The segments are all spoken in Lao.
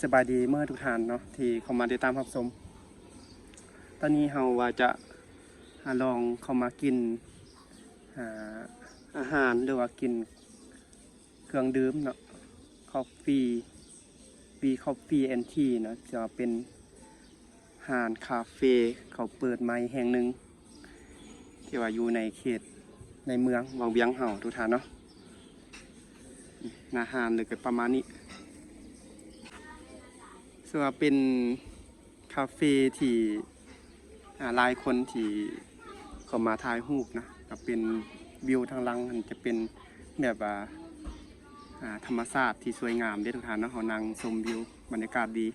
ສະບາຍດີເໝິດທຸກທ່ານເນາະ ທີ່ເຂົ້າມາຕິດຕາມຮັບຊົມ. ຕອນນີ້ເຮົາວ່າຈະ ອາ ລອງເຂົ້າມາກິນ ອາ ອາຫານ ຫຼືວ່າກິນເຄື່ອງດື່ມເນາະ Coffee We Coffee and Tea ເນາະ ຈະເປັນຮ້ານຄາເຟ ເຂົາເປີດໃໝ່ແຫ່ງໜຶ່ງ ທີ່ວ່າຢູ່ໃນເຂດໃນເມືອງວັງວຽງເຮົາ ທຸກທ່ານເນາະ. ໜ້າຮ້ານເລີຍກໍປະມານນີ້ ເຊິ່ງວ່າເປັນຄາເຟທີ່ ອາ ຫຼາຍຄົນທີ່ເຂົ້າມາຖ່າຍຮູບນະ ກໍເປັນວິວທາງຫຼັງຫັ້ນຈະເປັນແບບວ່າ ອາ ທຳມະຊາດທີ່ສວຍງາມເດ້ທຸກທ່ານເນາະ. ເຮົານັ່ງຊົມວິວ ບັນຍາກາດດີ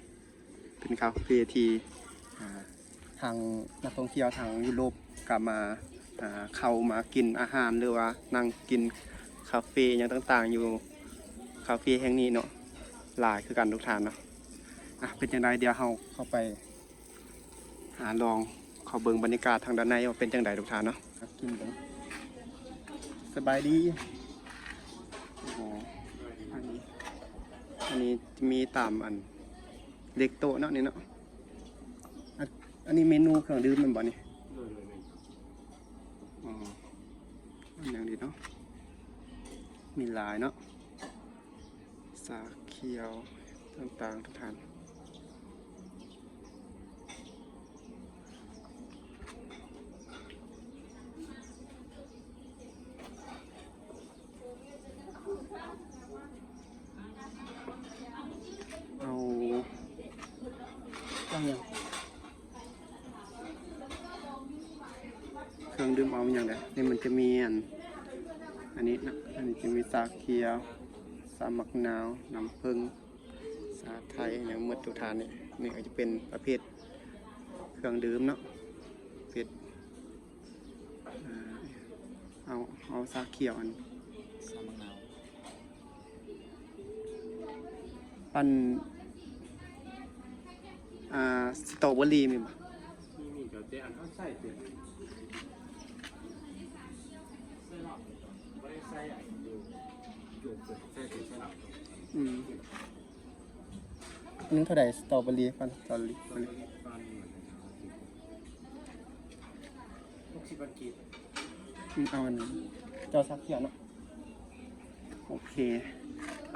ເປັນຄາເຟທີ່ ອາ ທາງນັກທ່ອງທ່ຽວທາງຢູໂຣບກໍມາ ອາ ເຂົ້າມາກິນອາຫານ ຫຼືວ່ານັ່ງກິນຄາເຟຫຍັງຕ່າງໆ ຢູ່ຄາເຟແຫ່ງນີ້ເນາະ ຫຼາຍຄືກັນທຸກທ່ານເນາະ. ອາ ເປັນຈັ່ງໃດ ດຽວເຮົາເຂົ້າໄປ ອາ ລອງເຂົ້າເບິ່ງບັນຍາກາດທາງດ້ານໃນວ່າເປັນຈັ່ງໃດທຸກທ່ານເນາະ. ກິນເບິ່ງ. ສະບາຍດີ. ໂອ້ໂຫ ອັນນີ້ ອັນນີ້ຈະມີຕາມອັນເລກໂຕະເນາະ ນີ້ເນາະ. ອັນ ອັນນີ້ເມນູເຄື່ອງດື່ມແມ່ນບໍ່ນີ້? ໂດຍໆ ແມ່ນ. ອໍ ອັນຫຍັງດີເນາະ ມີຫຼາຍເນາະ ຊາຂຽວຕ່າງໆ ທຸກທ່ານ. ເອົາ ເອົາຫຍັງ? ເຄື່ອງດື່ມເອົາຫຍັງເດ້? ນີ້ມັນຈະມີອັນ ອັນນີ້ນະ ອັນນີ້ຈະມີຊາຂຽວ ຊາໝາກນາວ ນ້ຳເຜິ້ງ ຊາໄທ ຫຍັງໝົດທຸກທ່ານ. ນີ້ ນີ້ກໍຈະເປັນປະເພດເຄື່ອງດື່ມເນາະ ເປັນ ອ່າ ເອົາ ເອົາຊາຂຽວອັນ ຊາໝາກນາວ ປັ່ນ ອ່າ ສະຕໍເບີຣີມີບໍ່? ມີ ມີ ແຕ່ອັນເຮົາໃສ່ເປັນ ໃສ່ເນາະ ບໍ່ໄດ້ໃສ່ອັນຢູ່ ຢູ່ ໃສ່ເປັນ ໃສ່ເນາະ. ອືມ ອັນນີ້ເທົ່າໃດ? ສະຕໍເບີຣີ ປັ່ນສະຕໍເບີຣີ ສະຕໍເບີຣີປັ່ນ ຫົກສິບພັນກີບ. ອືມ ເອົາອັນນີ້ ເຈົ້າຊາຂຽວເນາະ. ໂອເຄ ໄປ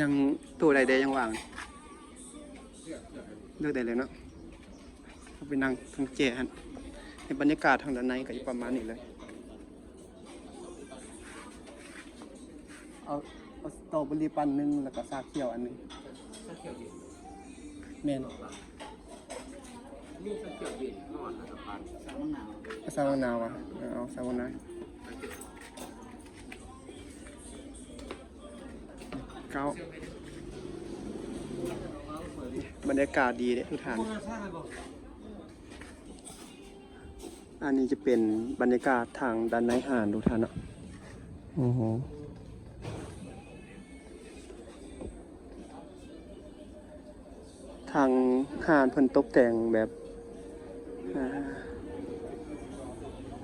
ຍັງໂຕໃດແດ່ຍັງວ່າງ? ເລືອກ ເລືອກໄດ້ເລີຍເນາະ. ເຮົາໄປນັ່ງທາງແຈຫັ້ນ. ໃນບັນຍາກາດທາງດ້ານໃນກໍຈະປະມານນີ້ເລີຍ. ເອົາ ເອົາສະຕໍເບີຣີປັ່ນໜຶ່ງ ແລ້ວກໍຊາຂຽວອັນໜຶ່ງ. ຊາຂຽວເຢັນ? ແມ່ນ. ມີຊາຂຽວເຢັນ ຮ້ອນ ແລ້ວກໍປັ່ນ. ຊາມະນາວ ຊາມະນາວຫວາ? ເອີ ເອົາຊາມະນາວ. ເກົ້າ ບັນຍາກາດດີເດ້ທຸກທ່ານ. ອັນນີ້ຈະເປັນບັນຍາກາດທາງດ້ານໃນຮ້ານທຸກທ່ານເນາະ. ໂອ້ໂຫ ທາງຮ້ານເພິ່ນຕົກແຕ່ງແບບ ອ່າ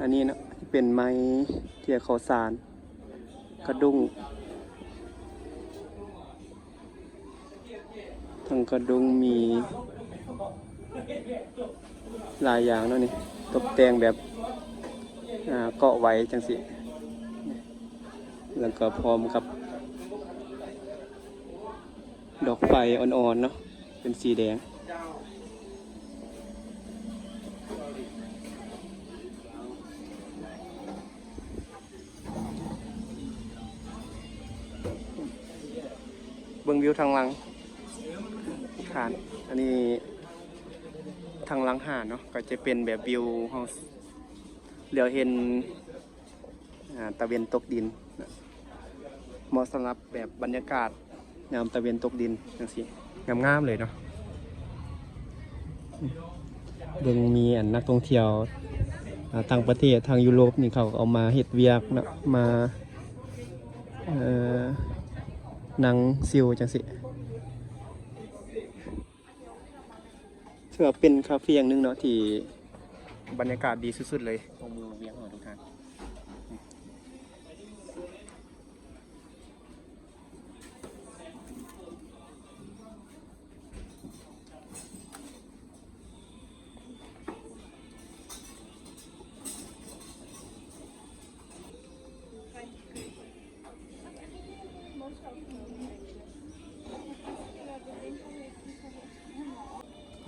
ອັນນີ້ເນາະ ເປັນໄມ້ ເຈຍ ເຂົ້າສານ ກະດຸ້ງ ທັງກະດຸ້ງ ມີຫຼາຍຢ່າງເນາະນີ້ ຕົກແຕ່ງແບບ ອ່າ ເກາະໄວ້ຈັ່ງຊີ້ ແລ້ວກໍພ້ອມກັບ ດອກໄຟອ່ອນໆເນາະ ເປັນສີແດງ. ເບິ່ງວິວທາງຫຼັງຮ້ານ ອັນນີ້ທາງຫຼັງຮ້ານເນາະ ກໍຈະເປັນແບບວິວເຮົາຫຼຽວເຫັນ ອາ ຕາເວັນຕົກດິນ ເໝາະສຳລັບແບບບັນຍາກາດຍາມຕາເວັນຕົກດິນຈັ່ງຊີ້ ງາມໆເລີຍເນາະ. ເບິ່ງມີອັນນັກທ່ອງທ່ຽວ ອາ ຕ່າງປະເທດ ທາງຢູໂຣບນີ້ ເຂົາກໍເອົາມາເຮັດວຽກເນາະ ມາ ເອີ ນັ່ງຊິວຈັ່ງຊີ້. ຖືວ່າເປັນຄາເຟແຫ່ງໜຶ່ງເນາະ ທີ່ບັນຍາກາດດີສຸດໆເລີຍຂອງເມືອງວຽງເຮົາທຸກທ່ານ.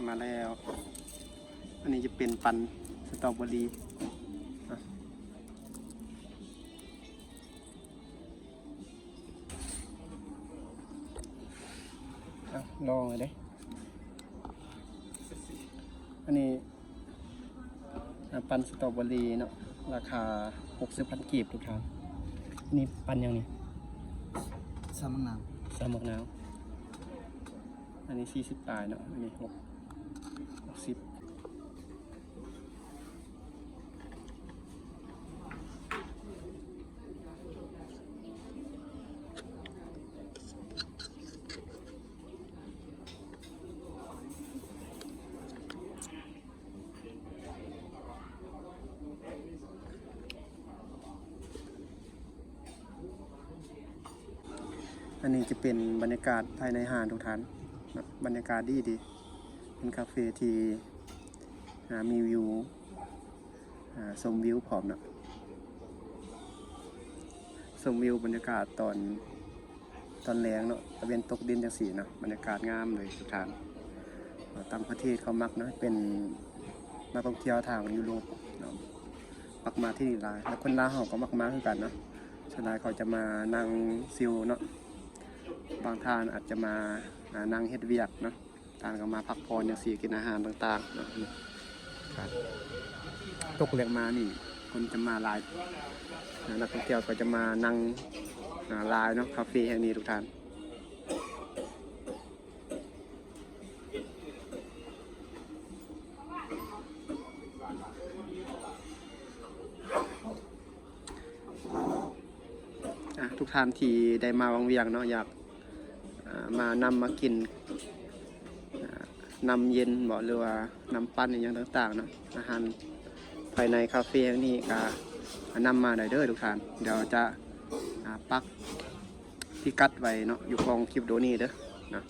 ມາແລ້ວ ອັນນີ້ຈະເປັນປັ່ນສະຕໍເບີຣີ ອ່ະ ອ່ະ ລອງເລີຍເດ້ ອັນນີ້ ອ່າ ປັ່ນສະຕໍເບີຣີເນາະ ລາຄາຫົກສິບພັນກີບທຸກທ່ານ. ອັນນີ້ປັ່ນຫຍັງນີ້? ຊາໝາກນາວ ຊາໝາກນາວ. ອັນນີ້ສີ່ສິບປາຍເນາະ ອັນນີ້ຫົກ ຫົກສິບ. ອັນນີ້ຈະເປັນບັນຍາກາດພາຍໃນຮ້ານທຸກທ່ານເນາະ ບັນຍາກາດດີໆ ເປັນຄາເຟທີ່ ອ່າ ມີວິວ ອ່າ ຊົມວິວພ້ອມເນາະ ຊົມວິວບັນຍາກາດຕອນ ຕອນແລງເນາະ ຕາເວັນຕົກດິນຈັ່ງຊີ້ເນາະ ບັນຍາກາດງາມເລີຍທຸກທ່ານ. ຕ່າງປະເທດເຂົາມັກເນາະ ເປັນນັກທ່ອງທ່ຽວທາງຢູໂຣບເນາະ ມັກມາທີ່ນີ້ຫຼາຍ ແລະ ຄົນລາວເຮົາກໍມັກມາຄືກັນເນາະ. ສ່ວນຫຼາຍເຂົາຈະມານັ່ງຊິວເນາະ ບາງທ່ານອາດຈະມາ ອ່າ ນັ່ງເຮັດວຽກເນາະ ທ່ານກໍມາພັກຜ່ອນຈັ່ງຊີ້ ກິນອາຫານຕ່າງໆເນາະ. ຕົກແລງມານີ້ຄົນຈະມາຫຼາຍ ນັກທ່ອງທ່ຽວກໍຈະມານັ່ງ ອ່າ ຫຼາຍເນາະ ຄາເຟແຫ່ງນີ້ທຸກທ່ານ. ອ່າ ທຸກທ່ານທີ່ໄດ້ມາວັງວຽງເນາະ ຢາກ ອ່າ ມານ້ຳມາກິນ ອ່າ ນ້ຳເຢັນບໍ ຫຼືວ່ານ້ຳປັ່ນອີ່ຫຍັງຕ່າງໆເນາະ ອາຫານພາຍໃນຄາເຟແຫ່ງນີ້ກະນຳມາໄດ້ເດີທຸກທ່ານ. ດຽວຈະ ອ່າ ປັກພິກັດໄວ້ເນາະ ຢູ່ກ້ອງຄລິບວິດີໂອນີ້ເດີເນາະ.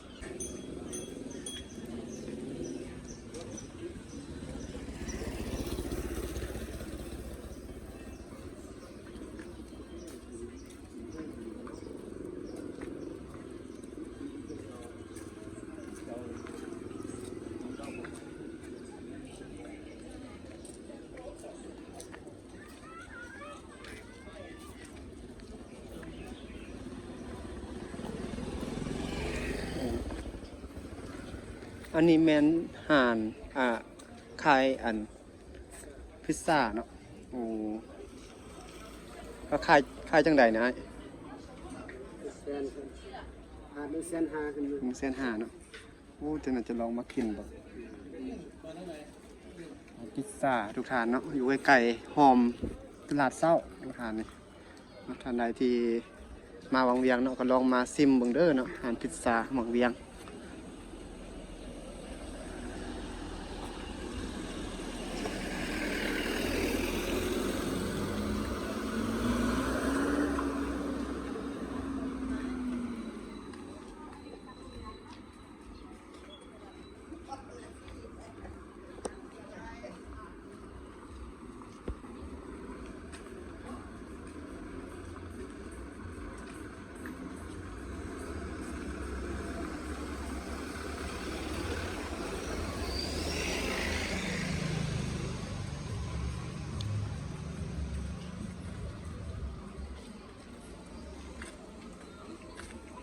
ອັນນີ້ແມ່ນຮ້ານ ອ່າ ຂາຍອັນ ພິດຊາເນາະ. ໂອ້ ເຂົາຂາຍ ຂາຍຈັ່ງໃດນະອ້າຍ? ແສນ ຫາ ໜຶ່ງແສນຫ້າຂຶ້ນມາ ໜຶ່ງແສນຫ້າເນາະ. ໂອ້ ຈັ່ງນັ້ນຈະລອງມາກິນເບິ່ງ ພິດຊາທຸກທ່ານເນາະ ຢູ່ໃກ້ໆ ຮ່ອມຕະຫຼາດເຊົ້າທຸກທ່ານນີ້. ທ່ານໃດທີ່ມາວັງວຽງເນາະ ກໍລອງມາຊິມເບິ່ງເດີເນາະ ຮ້ານພິດຊາວັງວຽງ.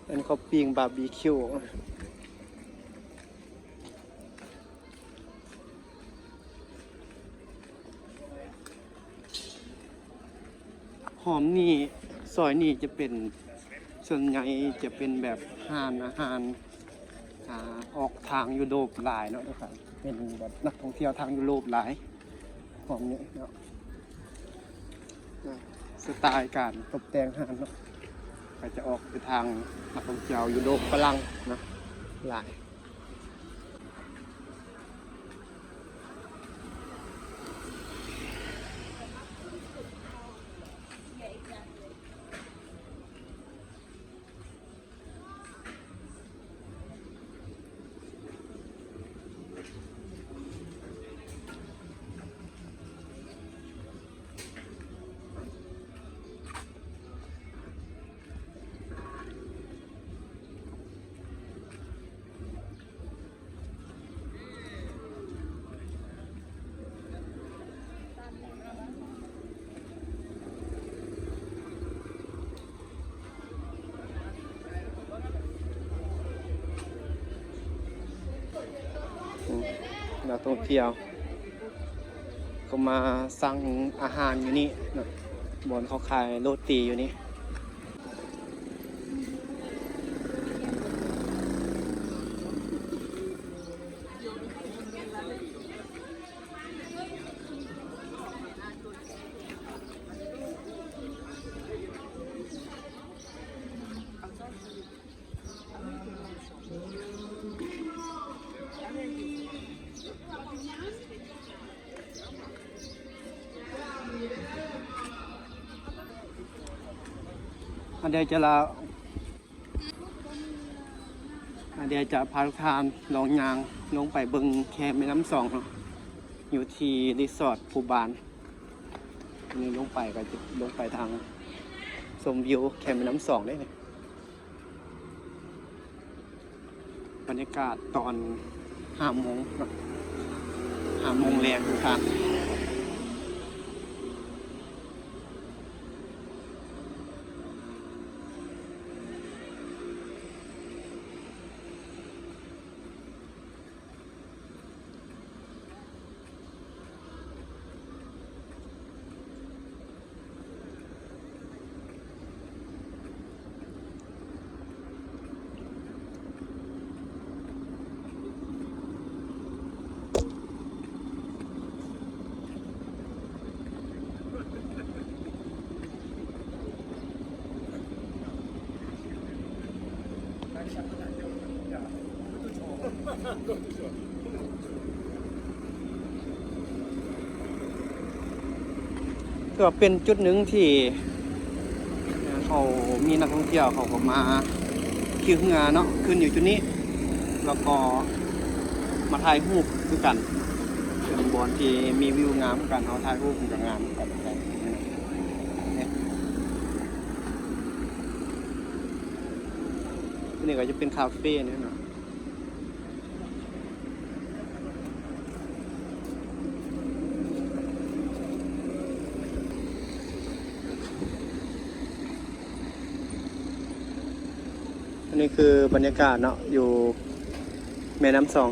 ອັນນີ້ເຂົາປີ້ງບາບີຄິວ ຮ່ອມນີ້ ຊອຍນີ້ຈະເປັນ ສ່ວນໃຫຍ່ຈະເປັນແບບຮ້ານອາຫານ ອ່າ ອອກທາງຢູໂຣບຫຼາຍເນາະ ເປັນແບບນັກທ່ອງທ່ຽວທາງຢູໂຣບຫຼາຍ ຮ່ອມນີ້ເນາະ. ສະໄຕລ໌ການຕົບແຕ່ງຮ້ານເນາະ ກໍຈະອອກໄປທາງນັກທ່ອງທ່ຽວຢູໂຣບຝຣັ່ງເນາະ ຫຼາຍ. ເ ນັກທ່ອງທ່ຽວກໍມາສັ່ງອາຫານຢູ່ນີ້ເນາະ ບ່ອນເຂົາຂາຍໂຣຕີຢູ່ນີ້. ອັນໃດຈະລາ ອາ ດຽວຈະພາທຸກທ່ານລອງຍ່າງລົງໄປເບິ່ງແຄມແມ່ນ້ຳສອງເນາະ ຢູ່ທີ່ຣີສອດພູບານ. ນີ້ລົງໄປກໍຈະລົງໄປທາງຊົມວິວແຄມແມ່ນ້ຳສອງເດ້ນີ້. ບັນຍາກາດຕອນຫ້າໂມງເນາະ ຫ້າໂມງແລງທຸກທ່ານ. ກໍເປັນຈຸດໜຶ່ງທີ່ເຂົາມີນັກທ່ອງທ່ຽວເຂົາກໍມາຂີ່ເຮືອເນາະ ຂຶ້ນຢູ່ຈຸດນີ້ ແລ້ວກໍມາຖ່າຍຮູບຄືກັນ ເປັນບ່ອນທີ່ມີວິວງາມຄືກັນ ເຮົາຖ່າຍຮູບມັນກໍງາມຄືກັນ. ນີ້ກໍຈະເປັນຄາເຟນີ້ເນາະ. ອັນນີ້ຄືບັນຍາກາດເນາະ ຢູ່ແມ່ນ້ຳສອງ.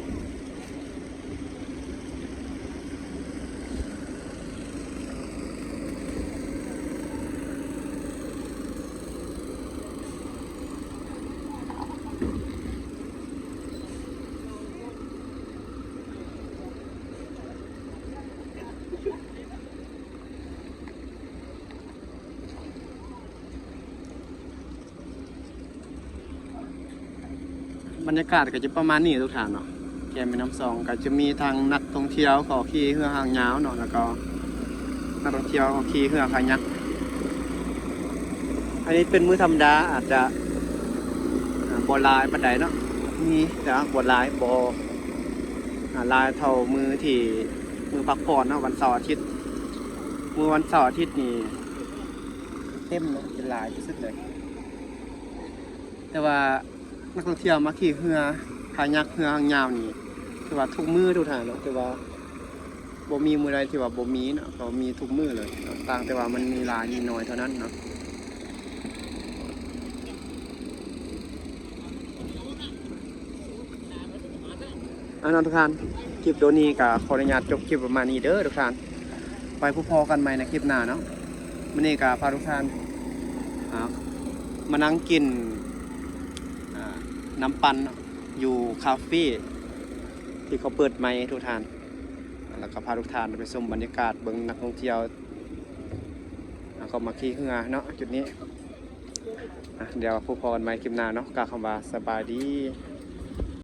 ບັນຍາກາດກໍຈະປະມານນີ້ທຸກທ່ານເນາະ ແຄມແມ່ນ້ຳສອງ ກໍຈະມີທັງນັກທ່ອງທ່ຽວເຂົາຂີ່ເຮືອຫາງຍາວເນາະ ແລ້ວກໍນັກທ່ອງທ່ຽວເຂົາຂີ່ເຮືອຄາຍັກ. ອັນນີ້ເປັນມື້ທຳມະດາ ອາດຈະ ອ່າ ບໍ່ຫຼາຍປານໃດເນາະ ມີ ແຕ່ວ່າບໍ່ຫຼາຍ ບໍ່ ອ່າ ຫຼາຍເທົ່າມື້ທີ່ ມື້ພັກຜ່ອນເນາະ ວັນເສົາອາທິດ. ມື້ວັນເສົາອາທິດນີ້ເຕັມເນາະ ຈະຫຼາຍທີ່ສຸດເລີຍ. ແຕ່ວ່ານັກທ່ອງທ່ຽວມາຂີ່ເຮືອຄາຍັກ ເຮືອຫາງຍາວນີ້ ຖືວ່າທຸກມື້ທຸກທ່ານເນາະ ຖືວ່າບໍ່ມີມື້ໃດທີ່ວ່າບໍ່ມີເນາະ ເຂົາມີທຸກມື້ເລີຍເນາະ ຕ່າງແຕ່ວ່າມັນມີຫຼາຍມີໜ້ອຍເທົ່ານັ້ນເນາະ. ເອົາເນາະທຸກທ່ານ ຄລິບໂຕນີ້ກໍຂໍອະນຸຍາດຈົບຄລິບປະມານນີ້ເດີທຸກທ່ານ. ໄວ້ພົບພໍ້ກັນໃໝ່ໃນຄລິບໜ້າເນາະ. ມື້ນີ້ກໍພາທຸກທ່ານ ອ່າ ມານັ່ງກິນ ອ່າ ນ້ຳປັ່ນເນາະ ຢູ່ຄາເຟທີ່ເຂົາເປີດໃໝ່ທຸກທ່ານ ແລ້ວກໍພາທຸກທ່ານໄປຊົມບັນຍາກາດ ເບິ່ງນັກທ່ອງທ່ຽວ ອ່າ ເຂົາມາຂີ່ເຮືອເນາະ ຈຸດນີ້. ອ່ະ ດຽວພົບພໍ້ກັນໃໝ່ຄລິບໜ້າເນາະ. ກ່າວຄຳວ່າສະບາຍດີ.